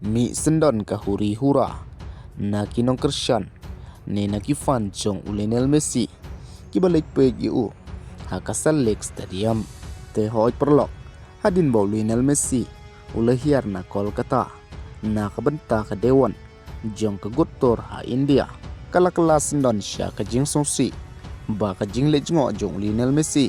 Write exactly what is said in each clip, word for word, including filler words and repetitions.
mih syndon ka huri hura na ki nongkyrshan ne na ki fan jong u Lionel Messi kiba leit peit ïa u ha ka Salt Lake Stadium. Te hoi paralok, hadien ba u Lionel Messi u la hiar na Kolkata na ka bynta ka day one jong ka Good Tour ha India, ka la kylla syndon sha ka jingsngewsih ba ka jingleit jngoh jong u Lionel Messi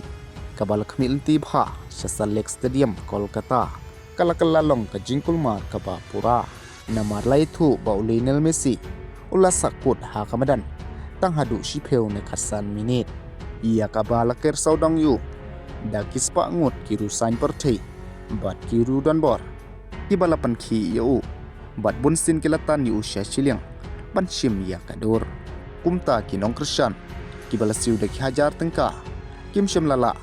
kaba la khmih lynti bha sha Salt Lake Stadium Kolkata ka la kylla long ka jingkulmar kaba pura. Namar la ïathuh ba u Lionel Messi u la sah kut ha ka madan tang haduh shiphew ne khatsan minit, ïa kaba la ker sawdong ïa u da ki spah ngut ki riew saiñ pyrthei bad ki riew donbor kiba la pynkhih ïa u, bad bunsien ki la tan ïa u sha shiliang ban shim ïa ka dur. Kumta ki nongkyrshan kiba la siew da ki hajar tyngka kim shym la lah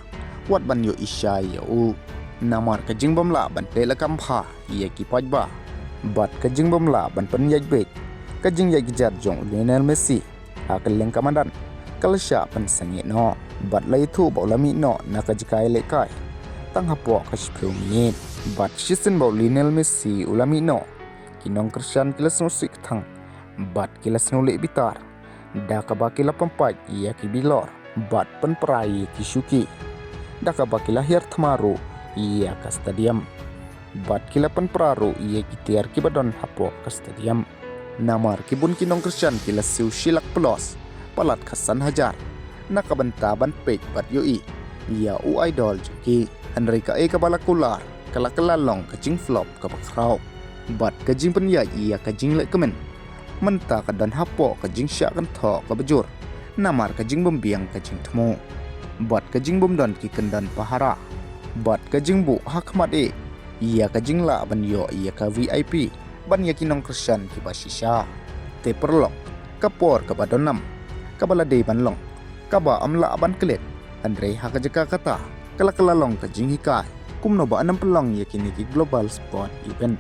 wat ban ïohi shai ïa u, namar ka jingbym lah ban leh lakam bha ïa ki paidbah bad ka jingbym lah ban pynïaid beit ka jingïaid kjat jong u Lionel Messi ha kylleng ka madan ka la shah pynsangeh noh, bad la ïathuh ba u la mih noh na ka jaka ïalehkai tang hapoh ka shiphew minit. Bad shisien ba u Lionel Messi u la mih noh, ki nongkyrshan ki la sngewsih kthang bad ki la sngewleh bitar, da kaba ki la pynpait ïa ki bilor bad pynpra ïa ki shuki, da kaba ki la hiar thma ruh ïa ka stadium bad ki la pynpra ruh ïa ki tiar kiba don hapoh ka stadium. Namar ki bun ki nongkyrshan ki la siew shi lak plus palat khatsan hajar na ka bynta ban peit bad ïohi ïa u idol jong ki. Hynrei kaei kaba la kular ka la kylla long ka jingflop kaba khraw bad ka jingpynïaid ïa ka jingleh kmen mynta ka don hapoh ka jingshah kynthoh kaba jur, namar ka jingbym biang ka jingthmu bad ka jingbym don ki kyndon pahara bad ka jingbuh ha khmat eh ïa ka jinglah ban ïoh ïa ka V I P ban ïa ki nongkyrshan kiba shisha. Te paralok, ka por kaba don nam kaba la dei ban long kaba ym lah ban klet, hynrei ha ka jaka kata ka la kylla long ka jinghikai kumno ba yn ym pynlong ïa kine ki global sport event.